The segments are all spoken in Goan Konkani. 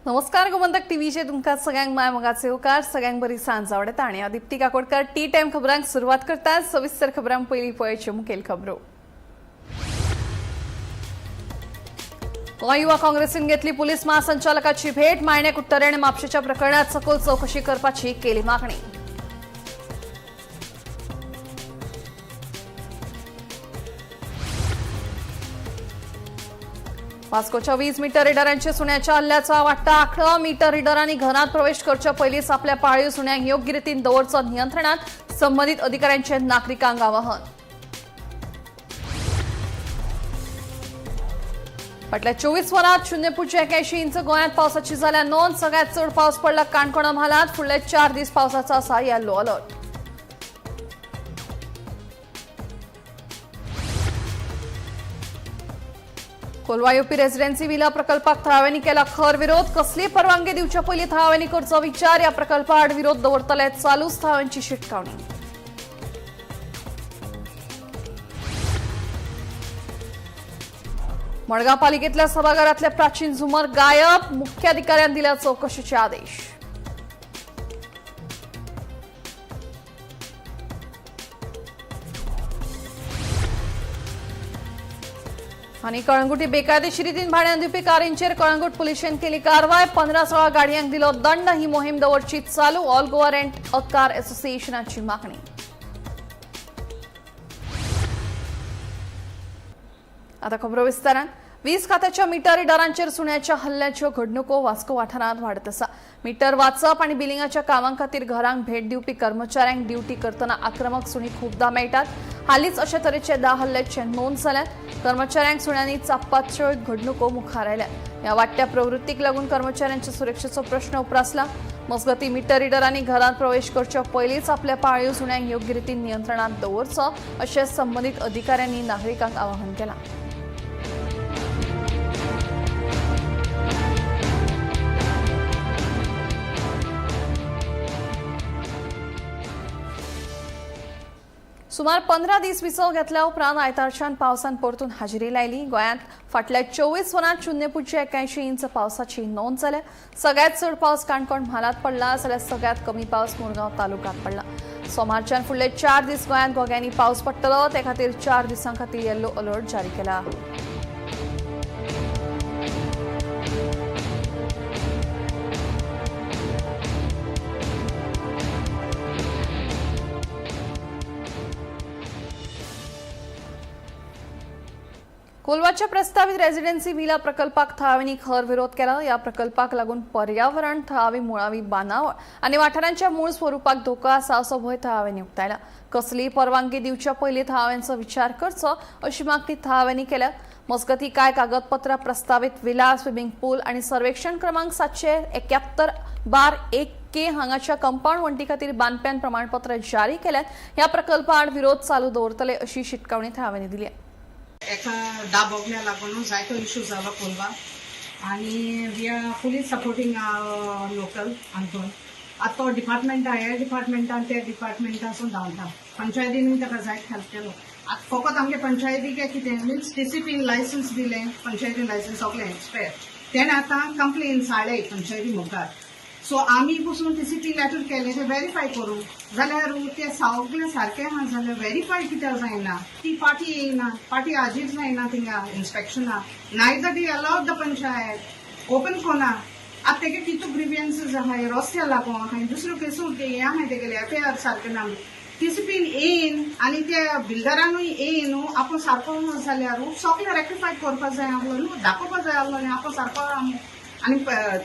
नमस्कार, गोमंतक टीव्हीचे तुमकां सगळ्यांक माय मोगाचे उपकार. सगळ्यांक बरी सांज आवडटा आनी हांव दीप्ती काकोडकर टी टायम खबरांक सुरवात करता. सविस्तर खबरां पयलीं पळयच्यो मुखेल खबरो. गोंय युवा काँग्रेसीन घेतली पुलीस महासंचालकाची भेट. मायणे कुट्टरे आणि म्हापशेच्या प्रकरणात सखोल चौकशी करपाची केली मागणी. वास्कोच्या 20 मीटर रिडरांच्या सुण्याच्या हल्ल्याचा वाडटा आंकडो. मीटर रिडरांनी घरात प्रवेश करच्या पयलींच आपल्या पाळीव सुण्यांक योग्य रितीन दवरचो नियंत्रणात, संबंधित अधिकाऱ्यांचे नागरिकांक आवाहन. फाटल्या 24 वरांत 0.81 इंच गोंयांत पावसाची जाल्या नोंद. सगळ्यात चड पावस पडला काणकोण म्हालांत. फुडले 4 दीस पावसाचा आसा येलो alert. Colva UP residency villa प्रकल्पाक थळाव्यांनी केला खर विरोध. कसली परवानगी दिवच्या पयलीं थळाव्यांनी करचो विचार. या प्रकल्पाआड विरोध दवरतले चालूच, थळाव्यांची शिटकावणी. मडगांव पालिकेतल्या सभाघरातले प्राचीन झुमर गायब. मुख्याधिकाऱ्यांनी दिल्या चौकशीचे आदेश. आणि कळंगुटी बेकायदेशीर रितीन भाड्यान दिवपी कारींचेर कळंगूट पुलिशेन केली कारवाय. 15-16 गाडयांक दिलो दंड. ही मोहीम दवरची चालू, all Goa rent a car असोसिएशनाची मागणी. आता खबरो विस्तारान. वीज खात्याच्या मीटर रिडरांचेर सुण्याच्या हल्ल्याच्यो घडणुको वास्को वाठारांत वाडत आसा. मीटर वाचप आनी बिलिंगाच्या कामां खातीर घरांक भेट दिवपी कर्मचाऱ्यांक ड्युटी करतना आक्रमक सुणी खूबदां मेळटात. हालींच अशे तरेचे 10 हल्ल्याचे नोंद जाल्यात. कर्मचाऱ्यांक सुण्यांनी चाबपाच्यो घडणुको मुखार आयल्यात. ह्या वाडट्या प्रवृत्तीक लागून कर्मचाऱ्यांच्या सुरक्षेचो प्रश्न उप्रासला. मजगती, मीटर रिडरांनी घरांत प्रवेश करच्या पयलींच आपल्या पाळीव सुण्यांक योग्य रितीन नियंत्रणात दवरचो अशें संबंदीत अधिकाऱ्यांनी नागरिकांक आवाहन केलां. सुमार 15 दीस विसव घेतल्या उपरांत आयतारच्यान पावसान परतून हाजेरी लायली. गोंयांत फाटल्या 24 वरांत 0.81 इंच पावसाची नोंद जाल्या. सगळ्यात चड पावस काणकोण म्हालांत पडला, जाल्यार सगळ्यात कमी पावस मुरगांव तालुक्यांत पडला. सोमारच्यान फुडले 4 दीस गोंयांत घोग्यांनी पावस पडटलो. ते खातीर 4 दिसां खातीर येल्लो अलर्ट जारी केला. कोलवाच्या प्रस्तावित रेसिडेन्सी विला प्रकल्पाक थळाव्यांनी खर विरोध केला. या प्रकल्पाक लागून पर्यावरण, थळावी मुळावी बांदावळ आनी वाठारांच्या मूळ स्वरुपाक धोको आसा असो भंय थळाव्यांनी उक्तायला. कसलीय परवानगी दिवच्या पयलीं थळाव्यांचो विचार करचो अशी मागणी थळाव्यांनी केल्या. मजगती, कांय कागदपत्रां प्रस्तावित विला, स्विमिंग पूल आनी सर्वेक्षण क्रमांक 771/1 के हांगाच्या कंपाऊंड वण्टी खातीर बांदप्यान प्रमाणपत्र जारी केल्यात. ह्या प्रकल्पा आड विरोध चालू दवरतले अशी शिटकावणी थळाव्यांनी दिली. एका धा बोगल्या लागून जायतो इशू जालो कोलवा आनी we are fully supporting local Anton. आतां तो डिपार्टमेंटा ह्या डिपार्टमेंटान त्या डिपार्टमेंटासून धांवता. पंचायतीनूय ताका जायत हेल्प केलो. आतां फकत आमगे पंचायतीक कितें मिन्स टीसीपीन लायसन्स दिलें, पंचायतीन लायसन्स सगळें एक्सपायर. तेणें आतां कंप्लेन्स हाडले पंचायती मुखार. सो आमी पसून टीसीपी लेटर केलें तें वेरीफाय करूं जाल्यार ते सगळें सारकें आहा जाल्यार वेरीफाय कित्याक जायना? ती पार्टी येयना, पार्टी हाजीर जायना थिंगा इन्स्पेक्शना. Neither they allowed the panchayat open कोना. आतां तेगे कितू ग्रिवियन्सीस आहाय रस्त्या लागून आहाय, दुसऱ्यो केसो हें आहाय, तेगेले एफआयआर सारकें ना. टीसीपीन येयन आनी त्या बिल्डरानूय येयन न्हू, आपूण सारको जाल्यार सगळें रेक्टिफाय करपा जाय आहलो न्हू, दाखोवपा जाय आहलो न्हू आपूण सारको आहा. आनी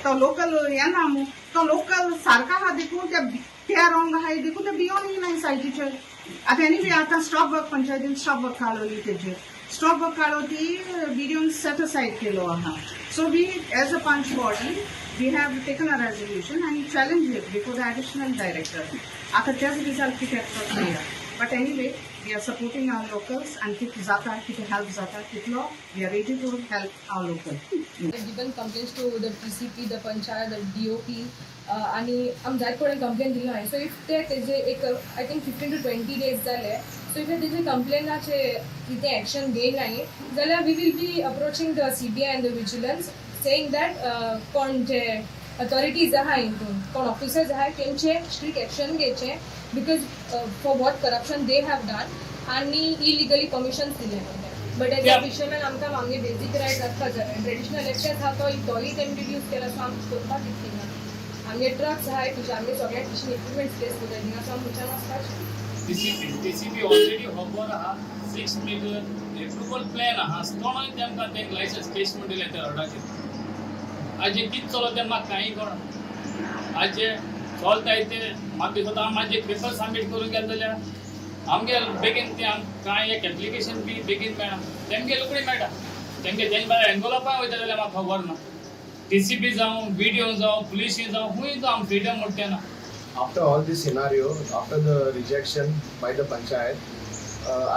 तो लोकल येना मू, तो लोकल सारको आहा देखून त्या रॉंग आहाय देखून ते भियोन येयनाय सायटीचेर. आतां एनी वे आतां स्टॉप वर्क, पंचायतीन स्टॉप वर्क काडली. तेजेर स्टॉप वर्क काडलो ती बीडीओन सेट असायड केलो आहा. So we as a panch body, we have taken a resolution आनी challenge it before the additional director. आतां तेच रिजल्ट कितें येता पळया, but anyway, we are supporting our locals आनी कितें जाता, कितें हेल्प जाता तितलो we are ready to help our local. Given complaints to the TCP, the panchayat, the DOP आणि आमी जायत कडेन कंप्लेन दिलो हांवें. सो if ते तेजे एक I think 15 to 20 days जाले. सो if तेजे कंप्लेनाचे कितें एक्शन घेयनाय जाल्यार we will be approaching the CBI and the vigilance. saying that कोण जे अथॉरिटीज आहा हितून कोण ऑफिसर्स आहाय तेंचे स्ट्रिक्ट एक्शन घेवचें because for what corruption they have done आनी इलिगली परमिशन्स दिले. बट एज अ फिशरमॅन आमकां आमगे बेजीक रायट्स आसपा जाय. ट्रेडिशनल एक्सेस आहा तो तोय तेमी रिड्यूस केला, सो आमकां करपाक कितें थिंगा आमगे ट्रक्स आहाय फिश आमगे सगळ्या फिशींग इक्विपमेंट्स प्लेस करता थिंगा, सो आमी खंयच्यान वचपाचें? टीसीपी ऑलरेडी खबर आहा, 6 metre एप्रुवल प्लॅन आहा आसतोनाय तेमकां तेंक लायसन्स केस म्हण दिलें त्या रोडाचेर. आज हें कितें चलता तें म्हाका कांय कळना. आज जे चलताय ते म्हाका दिसता आमी मातशे पेपर सबमीट करूंक गेले जाल्यार आमगे बेगीन तें कांय एक एप्लिकेशन बी बेगीन मेळना, तेमगे रोखडी मेळटा. तेमगे तेंचे भायर एनवलपाय वयता जाल्यार म्हाका खबर ना. टीसीपी जावं, बीडीओ जावं, पुलिशी जावं, खूंय जावं, आमकां फ्रिडम म्हणटा ना. After all this scenario, after the rejection by the panchayat,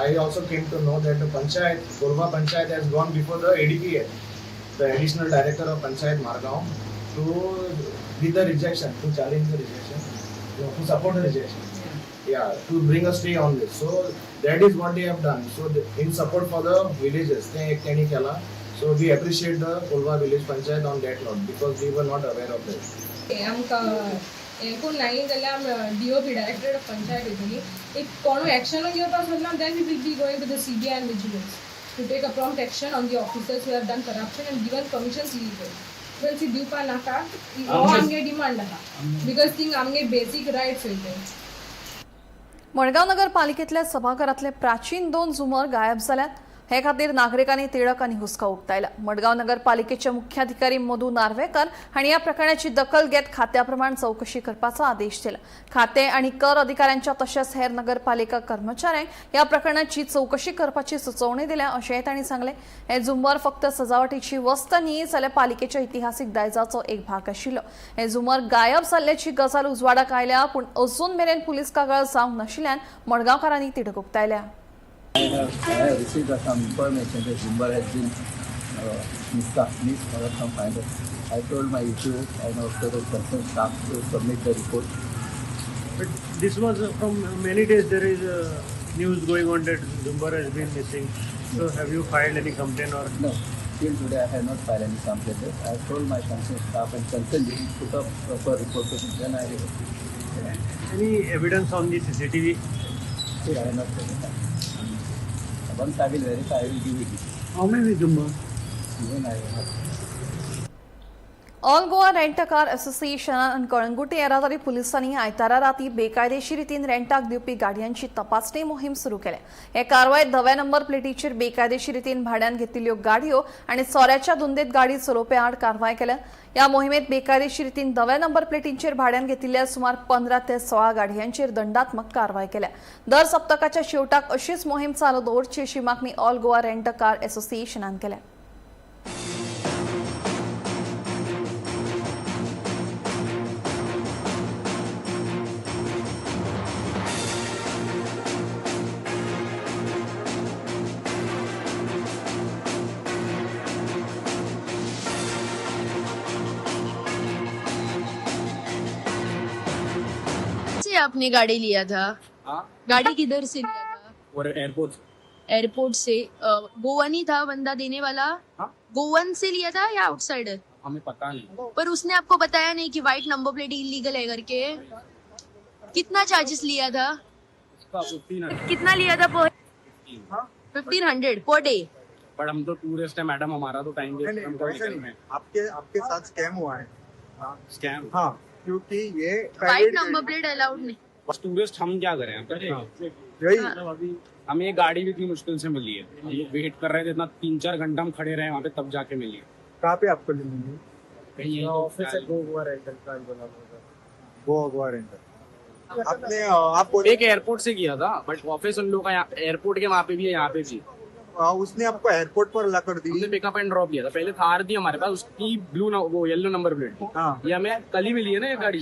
I also came to know that the panchayat, Korba panchayat, has gone before the ADPA, the additional director of panchayat Margao, to with the rejection, to challenge the rejection, no, to support the rejection. Yeah, to bring a stay on this. So that is what they have done. So the, in support for the villages, ते एक त्यांनी केला. So we appreciate the Kolva village panchayat on that note because we were not aware of that. आमकां हें कोण नाही जाल्यार आमी डीओपी, डायरेक्टरेट ऑफ पंचायत वयतली. If कोणूय एक्शनूय घेवपाक सोदना, then we will be going to the CBI and vigilance to take a prompt action on the officers who have done corruption and given permissions illegal. ती दिवपा नाका हो आमगे डिमांड आहा, because थिंग आमगे बेसीक रायट्स वयताय. मडगांव नगरपालिकेतल्या सभाघरातले प्राचीन दोन झुमर गायब जाल्यात. हे खातीर नागरिकांनी तिडक आनी हुस्को उक्तायला. मडगांव नगरपालिकेचे मुख्याधिकारी मधू नार्वेकर हांणी ह्या प्रकरणाची दखल घेत खात्याप्रमाण चवकशी करपाचो आदेश दिला. खाते आणि कर अधिकाऱ्यांच्या तशेंच हेर नगरपालिका कर्मचाऱ्यांक ह्या प्रकरणाची चवकशी करपाची सुचोवणी दिल्या अशेंय तांणी सांगलें. हे झुमर फक्त सजावटीची वस्त न्ही जाल्यार पालिकेच्या इतिहासीक दायजाचो एक भाग आशिल्लो. हे झुमर गायब जाल्ल्याची गजाल उजवाडाक आयल्या, पूण अजून मेरेन पुलीस कागाळ जावंक नाशिल्ल्यान मडगांवकारांनी तिडक उक्तायल्या. I have received some information that Zumbar has been missed or some kind of. I told my issue and also the concerned staff to submit the report. But this was from many days there is news going on that Zumbar has been missing. So have you filed any complaint or? No, till today I have not filed any complaint. I have told my concerned staff and concerned to put up proper report to them. Then I will. Any evidence on the CCTV? Still I have not verified. Once I will verify, I will give it. How many Zumbar? Even I have not. All Goa rent car असोसिएशनान आनी कळंगुटे येरादारी पुलिसांनी आयतारा राती बेकायदेशीर रितीन रेंटाक दिवपी गाडयांची तपासणी मोहीम सुरू केल्या. हे कारवायेत धव्या नंबर प्लेटीचेर बेकायदेशीर रितीन भाड्यान घेतिल्ल्यो गाडयो आनी सोऱ्याच्या धुंदेत गाडी चलोवप्या आड कारवाय केल्या. ह्या मोहिमेत बेकायदेशीर रितीन धव्या नंबर प्लेटींचेर भाड्यान घेतिल्ल्या सुमार 15 ते 16 गाडयांचेर दंडात्मक कारवाय केल्या. दर सप्तकाच्या शेवटाक अशीच मोहीम चालू दवरची अशी मागणी ऑल गोवा रेंट कार असोसिएशनान केल्या. से आपने गाड़ी लिया था? हाँ। गाड़ी किधर से लिया था? और एयरपोर्ट। एयरपोर्ट से. गोवन ही था बंदा देने वाला? हाँ। गोवन से लिया था या आउटसाइडर? हमें पता नहीं। पर उसने आपको बताया नहीं कि व्हाइट नंबर प्लेट इलीगल है करके? कितना चार्जेस लिया था? उसका 1500। कितना लिया था पर? 1500 पर डे? बट हम तो टूरिस्ट है मैडम, हमारा तो टाइम नहीं, वेस्ट, हम तो वैसे निकल नहीं। आपके आपके साथ स्कैम हुआ है। स्कैम? हाँ, क्योंकि ये white private number plate allowed नहीं। बस टूरिस्ट, हम क्या करें? यही। मतलब अभी हमें ये गाड़ी भी इतनी मुश्किल से मिली है। हम लोग वेट कर रहे थे इतना, 3-4 घंटा हम खड़े रहे वहाँ पे, तब जाके मिली है। कहाँ पे आपको मिलेंगे? कहीं ऑफिस है गोवा रेंटल का। गोवा गोवा रेंटल आपने आप बोले एक एयरपोर्ट से किया था, बट ऑफिस उन लोगों का यहाँ एयरपोर्ट के वहाँ पे भी है, यहाँ पे भी। उसने आपको एयरपोर्ट पर लाकर दी? हमने पिकअप एंड ड्रॉप लिया था। पहले थार थी हमारे पास, उसकी ब्लू वो येलो नंबर प्लेट थी। ये हमें कल ही मिली है ना, ये गाड़ी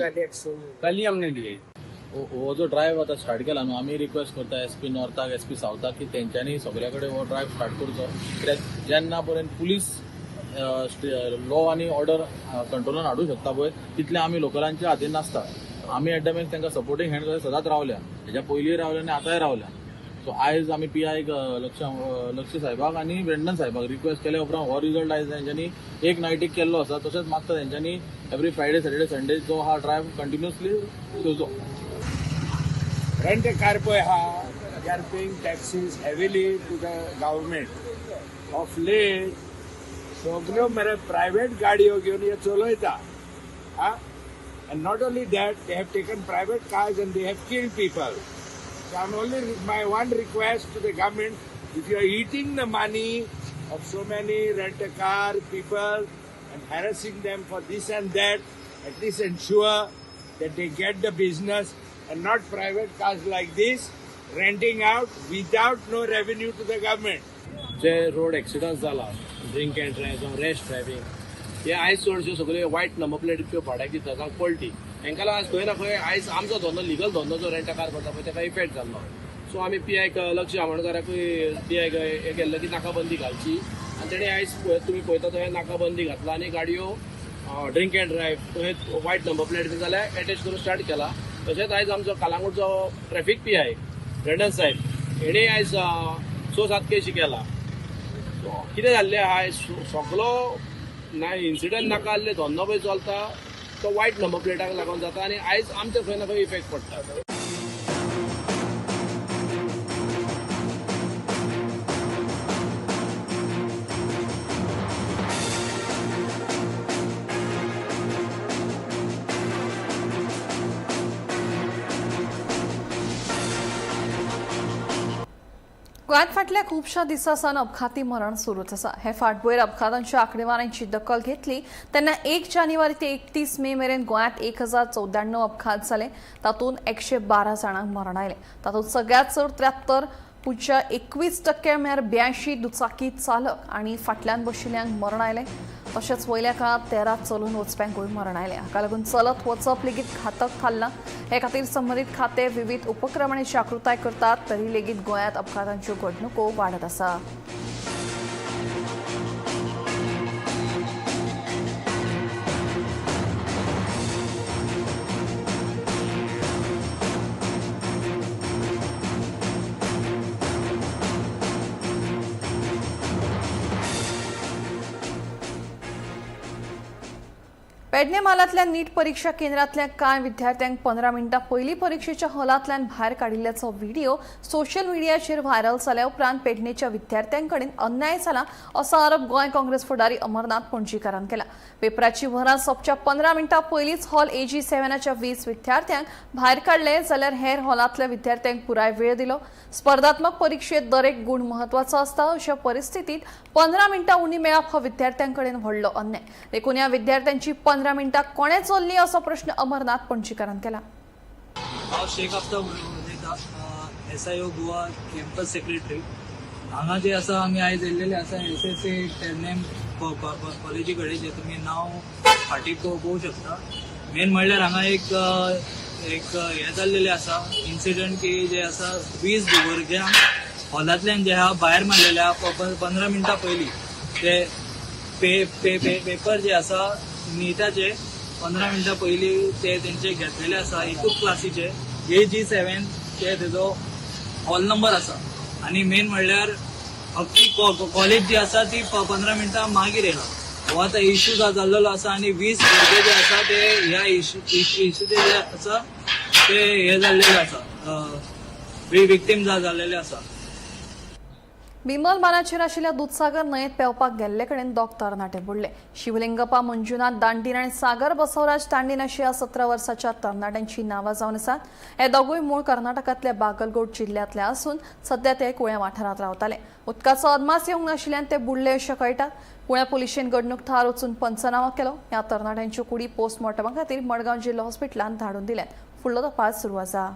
कल ही हमने ली है। हो जो ड्रायव्ह आतां स्टार्ट केला न्हू, आमी रिक्वेस्ट करता एस पी नॉर्थाक, एस पी सावथाक की तेंच्यांनी सगल्या कडेन हो ड्रायव्ह स्टार्ट करचो, कित्याक जेन्ना पर्यंत पुलीस लॉ आनी ऑर्डर कंट्रोलान हाडूंक शकता पळय, तितलें आमी लोकलांच्या हातीन नासता. आमी एट the मेन तांकां सपोर्टींग हँड सदांच रावल्या, हेज्या पयलीं रावल्या आनी आतांय रावल्या. सो आयज आमी पी आयक लक्ष साहेबाक आनी ब्रेंडन साहेबाक रिक्वेस्ट केल्या उपरांत हो रिजल्ट आयज तेंच्यांनी एक नायटीक केल्लो आसा. तशेंच मागता तेंच्यांनी एवरी फ्रायडे सॅटर्डे संडे जो हा ड्रायव्ह कंटिन्युअसली येवचो. रेंट कार पळय आहा, they are paying taxes heavily to the government. Of late सगल्यो मरे प्रायवेट गाडयो घेवन हे चलयता. And not only that, they have taken private cars and they have killed people. So I'm only my one request to the government, if you are eating the money of so many rent-a-car people and harassing them for this and that, at least ensure that they get the business and not private cars like this renting out without no revenue to the government. J road accidents जाला, ड्रिंक अँड ड्रायव्ह जावं रॅश ड्रायव्हिंग, हे आयज चडश्यो सगळ्यो वायट नंबर प्लेटीच्यो भाड्याक दिता जावं पलटी, हेंकां लागून आयज खंय ना खंय आयज आमचो धंदो लिगल धंदो जो रेंट कार करता पळय तेका इफेक्ट जाल्लो. सो आमी पी आयक लक्ष आमोणकाराकूय पी आयक हें केल्लें की नाकाबंदी घालची आनी तेणें आयज तुमी पळयता थंय नाकाबंदी घातला आनी गाडयो ड्रिंक अँड ड्रायव्ह थंय वायट नंबर प्लेट बी जाल्यार एटॅच करून स्टार्ट केला. तशेंच आयज आमचो कालांगूटचो ट्रॅफिक पी I Brendon साहेब हेणें आयज 6-7 केशी केला. कितें जाल्लें आहा सगलो ना इन्सिडंट नाका आसले धंदो पळय चलता तो वायट नंबर प्लेटाक लागून जाता आनी आयज आमच्या खंय ना खंय इफेक्ट पडटा. गोंयांत फाटल्या खुबश्या दिसां सावन अपघाती मरण सुरूच आसा. हे फाटभुंयेर अपघातांच्या आंकडेवारींची दखल घेतली तेन्ना 1 जानेवारी ते 31 मे मेरेन गोंयांत 1094 अपघात जाले. तातूंत 112 जाणांक मरण आयलें. तातूंत सगळ्यांत चड 73.21% म्हळ्यार 82 दुचाकी चालक आनी फाटल्यान बशिल्ल्यांक मरण आयलें. तशेंच वयल्या काळांत 13 चलून वचप्यांकूय मरण आयलें. हाका लागून चलत वचप लेगीत घातक थारलां. हे खातीर संबंदीत खाते विविध उपक्रम आनी जागृताय करतात तरी लेगीत गोंयांत अपघातांच्यो घडणुको वाडत आसा. पेडणे म्हालांतल्या नीट परीक्षा केंद्रांतल्या कांय विद्यार्थ्यांक 15 मिनटां पयलीं परीक्षेच्या हॉलांतल्यान भायर काडिल्ल्याचो व्हिडिओ सोशल मिडियाचेर व्हायरल जाल्या उपरांत पेडणेच्या विद्यार्थ्यां कडेन अन्याय जाला असो आरोप गोंय काँग्रेस फुडारी अमरनाथ पणजीकारान केला. पेपराची वरां सोंपच्या 15 मिनटां पयलींच हॉल AG7च्या 20 विद्यार्थ्यांक भायर काडले जाल्यार हेर हॉलांतल्या विद्यार्थ्यांक पुराय वेळ दिलो. स्पर्धात्मक परीक्षेत दरेक गूण म्हत्वाचो आसता. अशा परिस्थितीत 15 मिनटां उणी मेळप हो विद्यार्थ्यां कडेन व्हडलो अन्याय. देखून ह्या विद्यार्थ्यांची 15 मिनटां कोणें चोरली असो प्रश्न अमरनाथ पणजीकारान केला. हांव शेख आफ्ताब उलयतां, SIO Goa campus secretary. हांगा जे आसा आमी आयज येयल्लेले आसा SSA Pernem कॉलेजी कडेन, जे तुमी नांव फाटीं पळोवंक शकता. मेन म्हणल्यार हांगा एक एक हें जाल्लेलें आसा इन्सिडंट की जे आसा 20 भुरग्यांक हॉलांतल्यान जे आहा भायर मारलेले आहा 15 मिनटां पयलीं. ते पेपर जे आसा नीटाचे 15 मिनटां पयलीं ते तेंचे घेतलेले आसा एकूच क्लासीचे AG7 ते तेजो हॉल नंबर आसा. आनी मेन म्हणल्यार अख्खी कॉलेज जी आसा ती 15 मिनटां मागीर येयला. हो आतां इशू जाल्लेलो आसा आनी 20 भुरगे जे आसा ते ह्या इशूचे जे आसा ते हे जाल्लेले आसा, विक्टीम जाल्लेले आसा. बिमल बांदाचेर आशिल्ल्या दुदसागर न्हंयेत पेंवपाक गेल्ले कडेन दोग तरणाटे बुडले. शिवलिंगप्पा मंजुनाथ दांडीन आनी सागर बसवराज तांडीन अशी ह्या 17 वर्साच्या तरणाट्यांची नांवां जावन आसात. हे दोगूय मूळ कर्नाटकांतल्या बागलगोट जिल्ल्यांतले आसून सध्या ते कुळ्या वाठारांत रावताले. उदकाचो अदमास येवंक नाशिल्ल्यान ते बुडले अशें कळटा. कुळ्या पुलिशेन घडणूक थळार वचून पंचनामा केलो. ह्या तरणाट्यांच्यो कुडी पोस्टमॉर्टमा खातीर मडगांव जिल्लो हॉस्पिटलांत धाडून दिल्यात. फुडलो तपास सुरू आसा.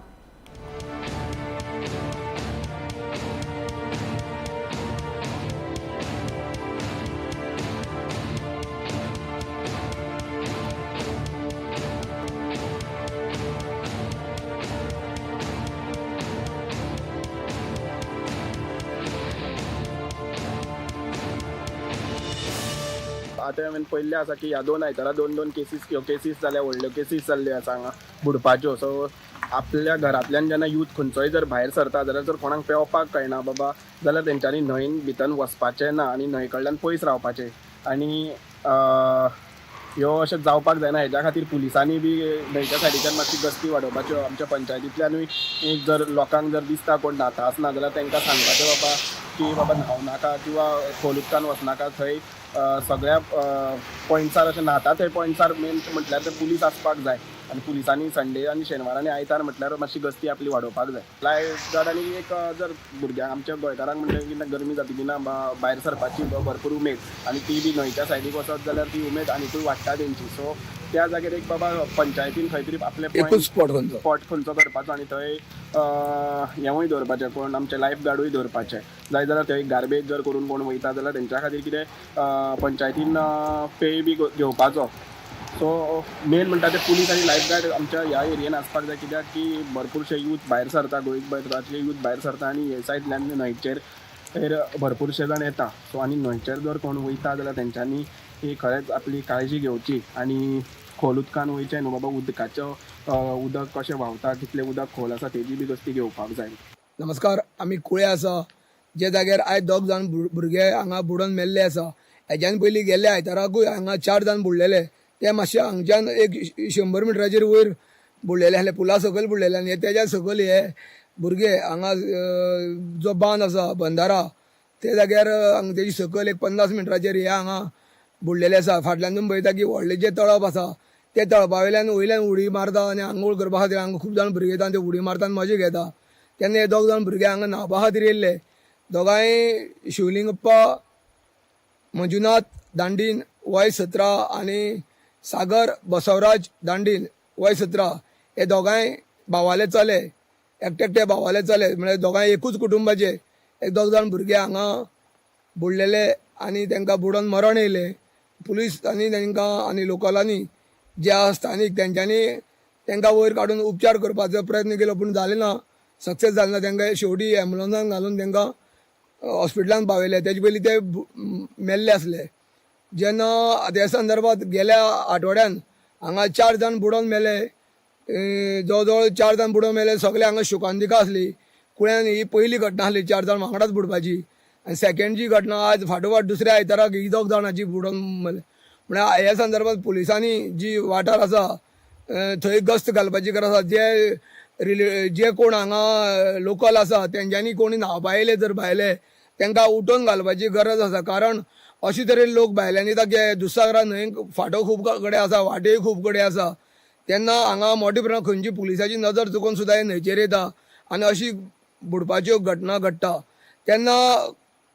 आतां हांवें पळयल्लें आसा की ह्या 2 आयतारा 2-2 केसीस ह्यो केसीस जाल्या, व्हडल्यो केसीस जाल्ल्यो आसा हांगा बुडपाच्यो. सो आपल्या घरांतल्यान जेन्ना यूथ खंयचोय जर भायर सरता जाल्यार जर कोणाक पेंवपाक कळना बाबा जाल्यार तेंच्यांनी न्हंयेन भितर वचपाचें ना आनी न्हंय कडल्यान पयस रावपाचें. आनी ह्यो अशें जावपाक जायना हेज्या खातीर पुलिसांनी बी न्हंयच्या सायडीच्यान मातशी गस्ती वाडोवपाच्यो. आमच्या पंचायतींतल्यानूय जर लोकांक जर दिसता कोण न्हाता आसना जाल्यार तांकां सांगपाचें बाबा की बाबा न्हांव नाका किंवा खोल उदकान वचनाका. थंय सगळ्या पॉयंट्सार अशें न्हाता थंय पॉयंट्सार मेन म्हटल्यार ते पुलीस आसपाक जाय आनी पुलिसांनी संडे आनी शेनवार आनी आयतार म्हटल्यार मातशी गस्ती आपली वाडोवपाक जाय. लायफ गार्ड आनी एक जर भुरग्यांक आमच्या गोंयकारांक म्हणलें की गरमी जातकी ना भायर सरपाची भरपूर उमेद आनी ती बी न्हंयच्या सायडीक वचत जाल्यार ती उमेद आनीकूय वाडटा तेंची. सो त्या जाग्यार एक बाबा पंचायतीन खंय तरी आपले स्पॉट खंयचो करपाचो आनी थंय हेंवूय दवरपाचें, कोण आमचे लायफ गार्डूय दवरपाचे. जाय जाल्यार थंय गार्बेज जर करून कोण वयता जाल्यार तेंच्या खातीर कितें पंचायतीन पे बी घेवपाचो. सो मेन म्हणटा ते पुलीस आनी लायफ गार्ड आमच्या ह्या एरियेन आसपाक जाय, कित्याक की भरपूरशे यूथ भायर सरता, गोंयभरांतले यूथ भायर सरता आनी हे सायडल्यान न्हंयचेर भरपूरशे जाण येता. सो आनी न्हंयचेर जर कोण वयता जाल्यार तेंच्यांनी ही खरेंच आपली काळजी घेवची आनी खोल उदकान वयचें न्हू बाबा. उदकाचो उदक कशें व्हांवता, कितलें उदक खोल आसा तेजी बी गस्ती घेवपाक जाय. नमस्कार, आमी कुळे आसा जे जाग्यार आयज 2 जाण भुरगे हांगा बुडोन मेल्ले आसा. हेज्यान पयलीं गेल्ले आयताराकूय हांगा 4 जाण बुडलेले, ते मातशे हांगच्यान एक 100 मिटराचेर वयर बुडलेले आसले, पुला सकयल बुडलेले. आनी तेज्या सकयल हे भुरगे हांगा जो बांद आसा बंदारा ते जाग्यार हांगा तेजी सकयल एक 50 मिटराचेर हे हांगा बुडलेले आसा. फाटल्यान तुमी पळयता की व्हडलें जें तळप आसा ते तळपा वयल्यान वयल्यान उडी मारता आनी आंघोळ करपा खातीर हांगा खूब जाण भुरगे येता आनी ते उडी मारता आनी मजा घेता. तेन्ना हे 2 जाण भुरगे हांगा न्हांवपा खातीर येयल्ले. दोगांय शिवलिंगप्पा मंजुनाथ दांडीन वय 17 आनी सागर बसवराज दांडीन वय 17 हे दोगांय भावाले चले, एकटे एकटे भावाले चले, म्हळ्यार दोगांय एकूच कुटुंबाचे. एक 2 जाण भुरगे हांगा बुडलेले आनी तांकां बुडोन मरण येयलें. पुलिसांनी तांकां आनी लोकलांनी जे आसा स्थानीक तेंच्यांनी तांकां वयर काडून उपचार करपाचो प्रयत्न केलो, पूण जालें ना, सक्सेस जालें ना. तांकां शेवटी एम्बुलन्सान घालून तांकां हॉस्पिटलान पावयले. तेजे पयलीं ते मेल्ले आसले. जेन्ना त्या संदर्भात गेल्या आठवड्यान हांगा 4 जाण बुडोन मेले, जवळ जवळ 4 जाण बुडोन मेले. सगळे हांगा शोकांतिका आसली. कुळ्यान ही पयली घटना आसली 4 जाण वांगडाच बुडपाची. आनी सेकंड जी घटना आज फाटोफाट दुसऱ्या आयताराक ही 2 जाणांची बुडोन मेले. म्हळ्यार ह्या संदर्भात पुलिसांनी जी वाठार आसा थंय गस्त घालपाची गरज आसा. जे कोण हांगा लोकल आसा तेंच्यांनी कोणी न्हांवपा येयले जर भायले तांकां उठोवन घालपाची गरज आसा. कारण अशे तरेन लोक भायल्यान येता की दुधसागरा न्हंय फांटो खूब कडेन आसा, वाटेय खूब कडेन आसा. तेन्ना हांगा मोठे प्रमाणात खंयची पुलिसाची नजर चुकोवन सुद्दां हे न्हंयचेर येता आनी अशी बुडपाच्यो घटना घडटा. तेन्ना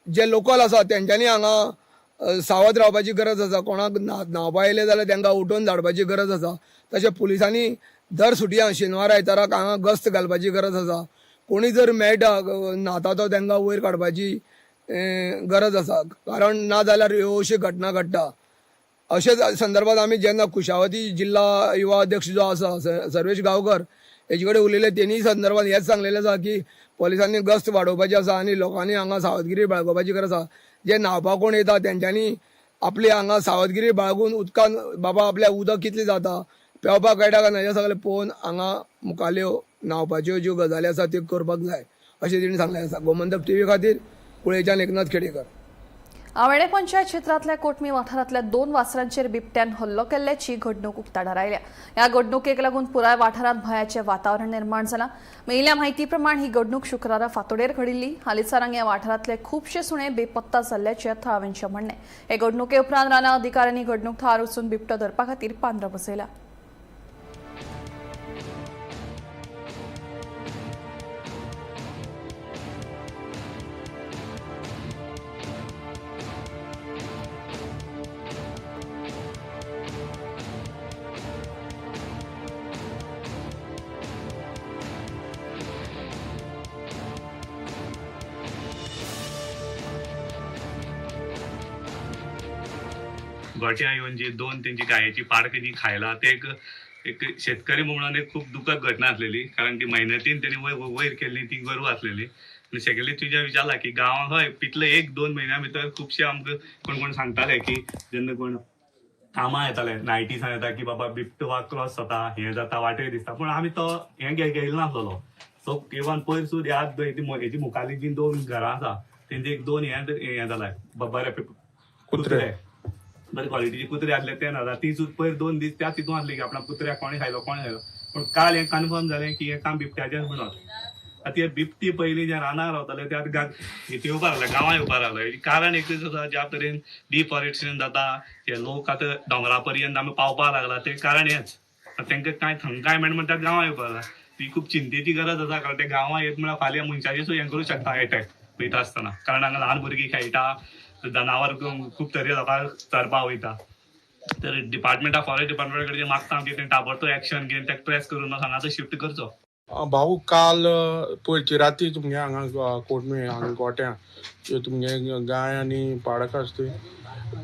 जे लोकल आसा तेंच्यांनी हांगा सावध रावपाची गरज आसा. कोणाक न्हांवपा येयले जाल्यार तांकां उठोवन धाडपाची गरज आसा. तशें पुलिसांनी दर सुटयां शेनवार आयताराक हांगा गस्त घालपाची गरज आसा. कोणी जर मेळटा न्हाता तो तांकां वयर काडपाची गरज आसा, कारण ना जाल्यार ह्यो अश्यो घटना घडटा. अशेच संदर्भात आमी जेन्ना कुशावती जिल्हा युवा अध्यक्ष जो आसा सर्वेश गांवकर हेजे कडेन उलयले, तेणी संदर्भात हेच सांगलेलें आसा की पोलिसांनी गस्त वाडोवपाची आसा आनी लोकांनी हांगा सावधगिरी बाळगोवपाची गरज आसा. जे न्हांवपाक कोण येता तेंच्यांनी आपली हांगा सावधगिरी बाळगून उदकान बाबा आपल्या उदक कितलें जाता, पेंवपाक कळटा काय ना हें सगळें पळोवन हांगा मुखाल्यो न्हांवपाच्यो ज्यो गजाली आसा त्यो करपाक जाय अशें तेणी सांगलें आसा. गोमंतक टीव्ही खातीर कुळेच्यान एकनाथ खेडेकर. आवेणे पंचायत क्षेत्रांतल्या कोटमी वाठारांतल्या 2 वासरांचेर बिबट्यान हल्लो केल्ल्याची घडणूक उक्ताडार आयल्या. ह्या घडणुकेक लागून पुराय वाठारांत भंयाचें वातावरण निर्माण जालां. मेळिल्ल्या म्हायती प्रमाण ही घडणूक शुक्रारा फांतोडेर घडिल्ली. हालींसराक ह्या वाठारांतले खुबशे सुणे बेपत्ता जाल्ल्याचें थळाव्यांचें म्हणणें. हे घडणुके उपरांत रानां अधिकाऱ्यांनी घडणूक थळार वचून बिबटो धरपा खातीर पांदरो बसयला. गोट्या येवन जी 2 तेंची गायेची पाडकां जी खायला ते एक शेतकरी म्हणून एक खूब दुखद घटना आसलेली, कारण ती मेहनतीन तेणी वयर केल्ली ती गोरवां आसलेली. आनी सेकंडली तुजें विचारला की गांवांत हय पितले 1-2 म्हयन्या भितर खुबशे आमकां कोण कोण सांगताले की जेन्ना कोण कामां येताले नायटीसान येता की बाबा बिबटो वाग क्रॉस जाता, हें जाता, वाटेर दिसता, पूण आमी तो हें घेयला नासलेलो. सो इवन पयर सुद्दां ह्या हेजी मुखाली जी 2 घरां आसा तेंचे 1-2 हें जालां बरे कुत्रे, बरे क्वॉलिटीचे कुत्रे आसले ते ना ती सुद्दां पयर 2 दीस त्या तितून आसली की आपणा कुत्र्याक कोणें खायलो कोणें खायलो. पूण काल हें कन्फर्म जालें की हें काम बिबट्याचें म्हणून. आतां ते बिबटी पयलीं जे रानां रावताले ते आतां हेतून येवपाक लागले, गांवां येवपाक लागले. कारण एकूच आसा, ज्या तरेन डिफॉरेस्टेशन जाता, हे लोक आतां दोंगरा पर्यंत आमी पावपाक लागला, तें कारण हेंच. तांकां कांय थंय कांय मेळना म्हणटा गांवां येवपाक लागला. ही खूब चिंतेची गरज आसा, कारण ते गांवां येत म्हळ्यार फाल्यां मनशाचें सुद्दां हें करूं शकता एटॅक वयता आसतना, कारण हांगा ल्हान भुरगीं खेळटा, जनावर खूब तरे लोकांक चरपाक वयता. तर डिपार्टमेंटा फॉरेस्ट डिपार्टमेंटा कडेन मागता की तें ताबडतोब एक्शन घेवन ताका ट्रेस करून हांगासर शिफ्ट करचो. भाऊ, काल पयरची राती तुमगे हांगा कोटमे हांगा गोट्यां तुमगे गाय आनी पाडक आसा ती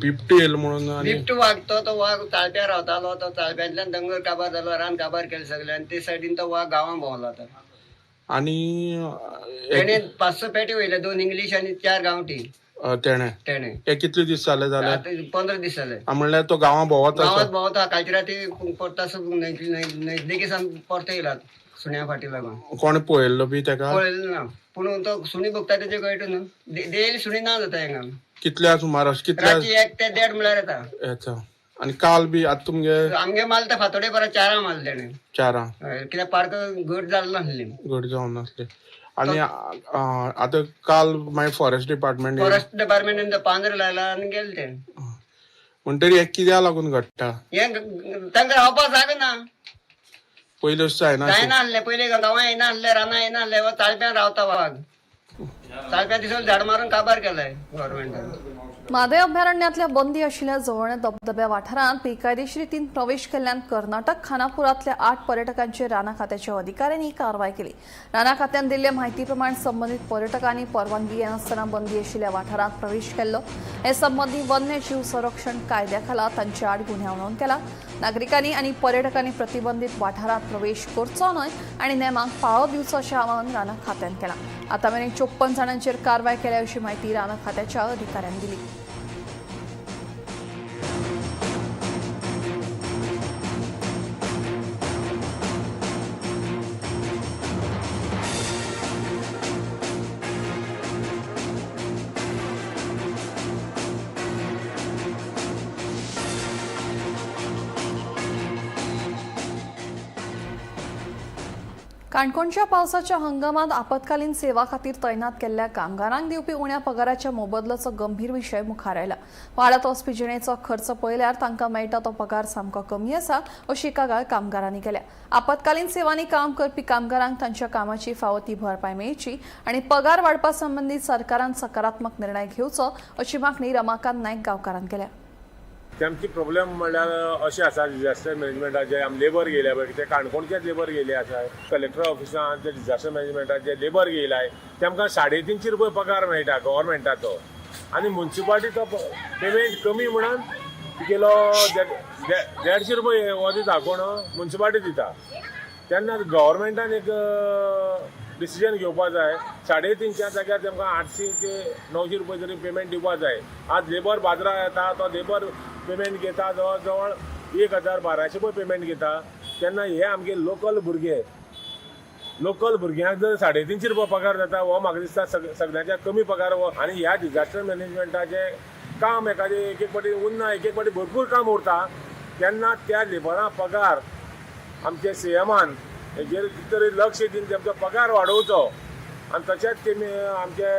बिबटी येयलो म्हणून. बिबटो वाग तो वाग चाळप्या रावतालो, तो चाळप्यांतल्यान दोंगर काबार जालो, रान काबार केलें सगळें, आनी ते सायडीन तो वाग गांवां भोंवलो आतां. आनी तेणे 500 पेटे वयले, 2 इंग्लीश आनी 4 गांवठी. तेणे तेणे हे कितले दीस जाले जाले? 15 दीस जाले. म्हणल्यार तो गांवां भोंवत आसा? गांवांत भोंवता. कालची राती परतो न्हंयेक सावन परतो येयला सुण्या फाटी लागून. कोण पळयल्लो बी तेका? पळयल्लो ना, पूण तो सुणी भोगता तेजे कळटा न्हू. डेली सुणी ना जाता हांगा. कितल्या सुमार? कितल्या? 1 ते 1.5 म्हळ्यार येता. येता. आनी काल बी आतां तुमगे आमगे मारता फातोडे परत 4 मारले तेणे. 4? कित्याक पार्क घट जाल्लो नासली. घट जावन नासली. आनी आतां काल मागीर फॉरेस्ट डिपार्टमेंट फॉरेस्ट डिपार्टमेंटान पांजर लायला आनी गेले ते. म्हणटरी हें कित्याक लागून घडटा? हें तांकां रावपाक जागो ना. पयलीं अशें जायना जायना आसलें, पयलीं गांवां येना आसलें, रानां येना आसलें. चाळप्यान रावता वाग, चाळप्या दिसून झाड मारून काबार केलाय गव्हर्मेंटान. म्हादय अभयारण्यातल्या बंदी आशिल्ल्या जवळणे धबधब्या वाठारांत बेकायदेशीर रितीन प्रवेश केल्ल्यान कर्नाटक खानापुरांतल्या 8 पर्यटकांचेर राना खात्याच्या अधिकाऱ्यांनी कारवाय केली. राना खात्यान दिल्ले म्हायती प्रमाण संबंदीत पर्यटकांनी परवानगी घेनासतना बंदी आशिल्ल्या वाठारांत प्रवेश केल्लो. हे संबंदी वन्यजीव संरक्षण कायद्या खाला तांचे आड गुन्यांव नोंद केला. नागरिकांनी आनी पर्यटकांनी प्रतिबंधित वाठारांत प्रवेश करचो न्हय आनी नेमांक पाळो दिवचो अशें आवाहन राना खात्यान केलां. आतां मेरेन 54 जाणांचेर कारवाय केल्या अशी म्हायती राना खात्याच्या अधिकाऱ्यांनी दिली. काणकोणच्या पावसाच्या हंगामात आपत्कालीन सेवा खातीर तैनात केल्ल्या कामगारांक दिवपी उण्या पगाराच्या मोबदल्याचो गंभीर विशय मुखार आयला. वाडत वचपी जिणेचो खर्च पळयल्यार तांकां मेळटा तो पगार सामको कमी आसा अशी कागाळ कामगारांनी केल्या. आपत्कालीन सेवांनी काम करपी कामगारांक तांच्या कामाची फावो ती भरपाय मेळची आनी पगार वाडपा संबंदी सरकारान सकारात्मक निर्णय घेवचो अशी मागणी रमाकांत नायक गांवकारान केल्या. तेमची प्रॉब्लेम म्हणल्यार अशें आसा, डिजास्टर मॅनेजमेंटाचे आमी लेबर घेयल्या पळय, ते काणकोणचेच लेबर घेयले आसा. कलेक्टर ऑफिसान जे डिजास्टर मॅनेजमेंटाचे लेबर घेयलाय तेमकां 350 रुपया पगार मेळटा गव्हर्मेंटाचो, आनी मुन्सिपालिटीचो पेमेंट कमी म्हणून तुगेलो 150 रुपया हो दिता कोण मुन्सिपालिटी दिता. तेन्ना गव्हर्मेंटान एक डिसिजन घेवपा जाय, 350 जाग्यार तेमकां 800 ते 900 रुपया तरी पेमेंट दिवपा जाय. आज लेबर बाजारात येता तो लेबर पेमेंट घेता जवळ जवळ 1000-1200 रुपया पेमेंट घेता. तेन्ना हे आमगे लोकल भुरगे, लोकल भुरग्यांक जर 350 रुपया पगार जाता, हो म्हाका दिसता सगळ्यांच्या कमी पगार हो. आनी ह्या डिजास्टर मॅनेजमेंटाचें काम एखादें एक एक फावटी उरना, एक एक फावटी भरपूर काम उरता. तेन्ना त्या लेबरां पगार आमचे सीएमान हेजेर कितें तरी लक्ष दिवन तेमचो पगार वाडोवचो. आनी तशेंच तेमी आमचे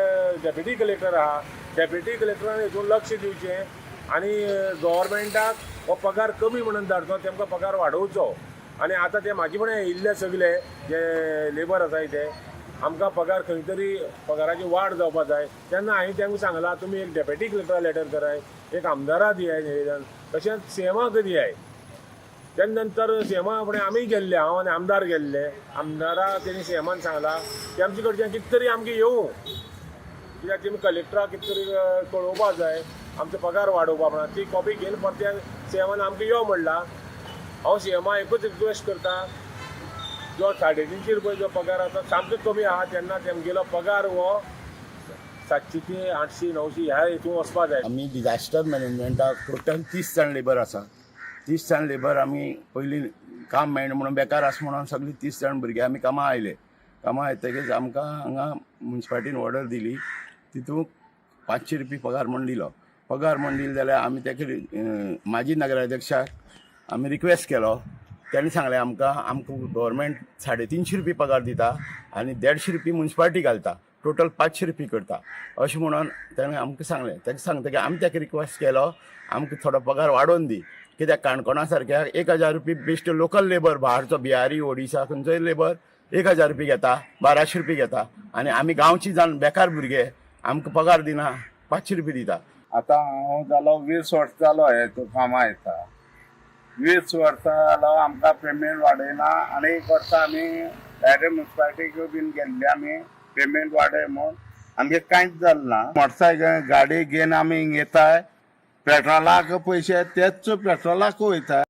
डेप्युटी कलेक्टर आहा, डेप्युटी कलेक्टरान हितून लक्ष दिवचें आनी गव्हर्मेंटाक हो पगार कमी म्हणून धाडचो, तेमकां पगार वाडोवचो. आनी आतां ते म्हाजे फुडें येयल्ले सगले जे लेबर आसाय ते आमकां पगार खंय तरी पगाराची वाड जावपा जाय. तेन्ना हांवें तांकां सांगलां, तुमी एक डेप्युटी कलेक्टरा लेटर कराय, एक आमदारा दियाय निवेदन, तशेंच सीएमाक दियाय. तेन्ना नंतर सीएमा फुडें आमी गेल्ले, हांव आनी आमदार गेल्ले. आमदारा तेणी सीएमान सांगलां की आमचे कडच्यान कितें तरी आमकां येवं, कित्याक तुमी कलेक्टराक कितें तरी कळोवपा जाय आमचो पगार वाडोवपा म्हणून. ती कॉपी घेवन परते सीएमान आमकां यो म्हणलां. हांव सीएमा एकूच रिक्वेस्ट करता, जो 350 रुपये जो पगार आसा सामको कमी आहा. तेन्ना तेमगेलो पगार हो 700 ते 800 900 ह्या हितून वचपा जाय. आमी डिजास्टर मॅनेजमेंटाक टोटल 30 जाण लेबर आसा. 30 जाण लेबर आमी पयलीं काम मेळना म्हणून बेकार आसा म्हणून सगळीं 30 जाण भुरगे आमी कामां आयले. कामां येतकीच आमकां हांगा मुन्सिपालिटीन ऑर्डर दिली, तितूंत 500 रुपया पगार म्हूण दिलो. पगार म्हूण दिलो जाल्यार आमी ताका माजी नगराध्यक्षाक आमी रिक्वेस्ट केलो. ताणें सांगलें आमकां आमकां गव्हर्मेंट 350 रुपया पगार दिता आनी 150 रुपया मुन्सिपालिटी घालता, टोटल 500 रुपया करता अशें म्हणून ताणें आमकां सांगलें. ताका सांगतकीर आमी ताका रिक्वेस्ट केलो आमकां थोडो पगार वाडोवन दी, कित्याक काणकोणा सारक्या 1000 रुपया बेश्ट लोकल लेबर, बाहरचो बिहारी ओडिसा खंयचोय लेबर 1000 रुपया घेता, 1200 रुपया घेता आनी आमी गांवची जाण बेकार भुरगे आमकां पगार दिना, 500 रुपया दिता. आतां हांव जालो 20 वर्सां जालो हे कामां येता, 20 वर्सां जालो आमकां पेमेंट वाडयना. आनी एक वर्सा आमी डायरेक्ट मुन्सिपालिटीक बीन गेल्ले आमी पेमेंट वाडय म्हूण, आमगें कांयच जालें ना. मोटरसायकल गाडी घेवन आमी हिंग येताय, पेट्रोलाक पयशे तेच पेट्रोलाक वयता.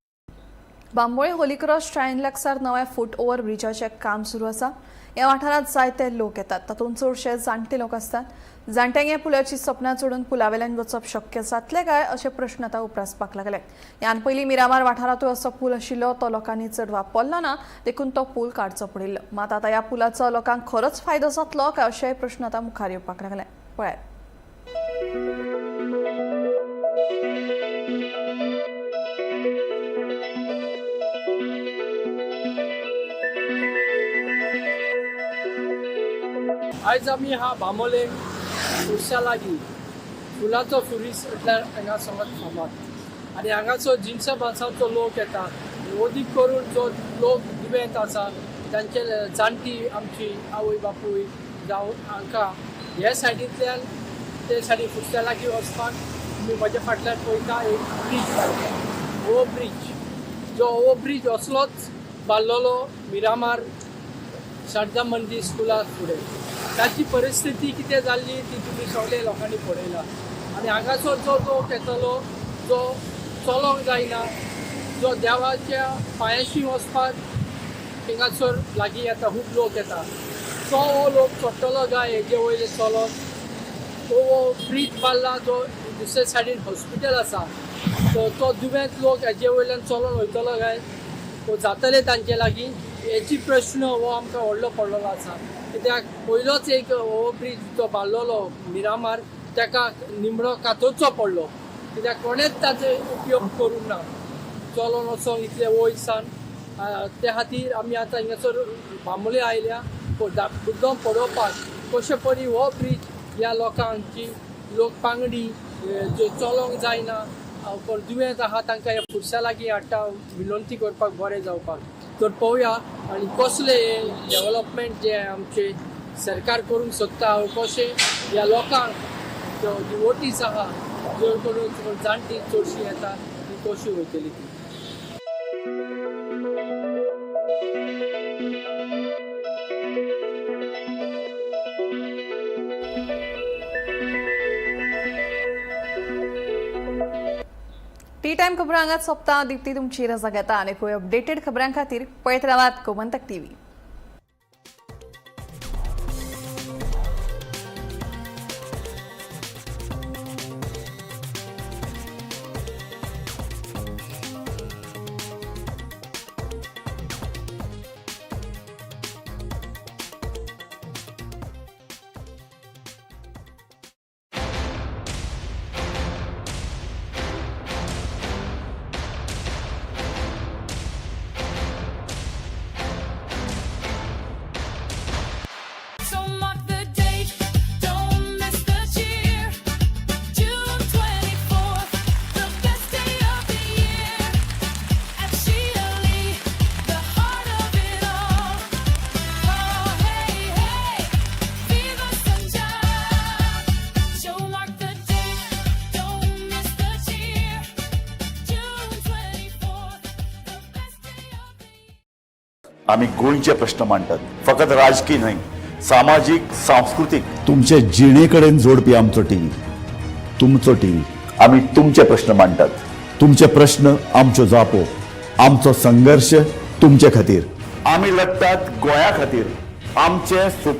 बांबोळे होलीक्रॉस श्रायन लागसार नव्या फूट ओव्हर ब्रिजाचें काम सुरू आसा. ह्या वाठारांत जायते लोक येतात, तातूंत चडशे जाणटे लोक आसतात. जाणट्यांक ह्या पुलाची सपनां चडून पुलावेल्यान वचप शक्य जातलें काय अशे प्रश्न आतां उप्रासपाक लागले. ह्यान पयलीं मिरामार वाठारांतूय असो पूल आशिल्लो, तो लोकांनी चड वापरलो ना, देखून तो पूल काडचो पडिल्लो. मात आतां ह्या पुलाचो लोकांक खरोच फायदो जातलो काय अशेय प्रश्न आतां मुखार येवपाक लागले. पळयात. आयज आमी हा बांबोळे फुरशा लागीं फुलाचो फुरीस म्हटल्यार हांगा सगळ्यात फामाद आनी हांगाचो जिनसा बांसाचो लोक येता. अदीक करून जो लोक दुयेंत आसा तांचे जाणटी आमची आवय बापूय जावं हांकां हे सायडींतल्यान ते सायडी फुरशा लागीं वचपाक तुमी म्हज्या फाटल्यान पळयता एक ब्रीज बांदला, हो ब्रीज जो हो ब्रीज असलोच बांदलेलो मिरामार शारदा मंदीर स्कुला फुडें. ताची परिस्थिती कितें जाल्ली ती तुमी सगळे लोकांनी पळयला. आनी हांगासर जो लोक येतलो जो चलोंक जायना, जो देवाच्या पांयाशी वचपाक थिंगासर लागीं येता, खूब लोक येता, तो हो लोक चडटलो काय हेजे वयले चलोन? हो ब्रीज बांदला जो दुसरे सायडीन हॉस्पिटल आसा, तो दुयेंत लोक हेजे वयल्यान चलोन वयतलो काय जातले तांचे लागीं? हेची प्रश्न हो आमकां व्हडलो पडलेलो आसा. कित्याक पयलोच एक हो ब्रीज जो बांदलेलो मिरामार ताका निमणो कातरचो पडलो, कित्याक कोणेच ताचो उपयोग करूंक ना चलोन वचोंक इतले वयर सान. त्या खातीर आमी आतां हिंगासर बांबोळे आयल्या मुद्दम पळोवपाक कशे परी हो ब्रीज ह्या लोकांची लोक पांगडी जो चलोंक जायना कोण दुयेंत आहा तांकां ह्या फुरशा लागीं हाडटा विनंती करपाक बरें जावपाक. तर पळोवया आनी कसले हे डेवलपमेंट जे आमचे सरकार करूंक सोदता, कशें ह्या लोकांक ज्यो डिवोटीज आहा ज्यो करून जाणटी चडशी येता ती कशी वयतली ती. टी टायम खबरां हांगाच सोंपता. दीप्ती तुमची रजा घेता आनी खंय अपडेटेड खबरां खातीर पळयत रावात Gomantak TV. So mark the date, don't miss the cheer. June 24th, the best day of the year. At Sheila, the heart of it all. Oh hey hey, Viva Sunshine. So mark the date, don't miss the cheer. June 24th, the best day of the year. आमी गोंयचे प्रश्न मांडटात, फकत राजकी न्हय, सामाजीक, सांस्कृतीक, तुमचे जिणे कडेन जोडपी आमचो टीव्ही, तुमचो टीव्ही. आमी तुमचे प्रश्न मांडटात, तुमचे प्रश्न आमच्यो जापो, आमचो संघर्श तुमचे खातीर. आमी लडटात गोंया खातीर. आमचे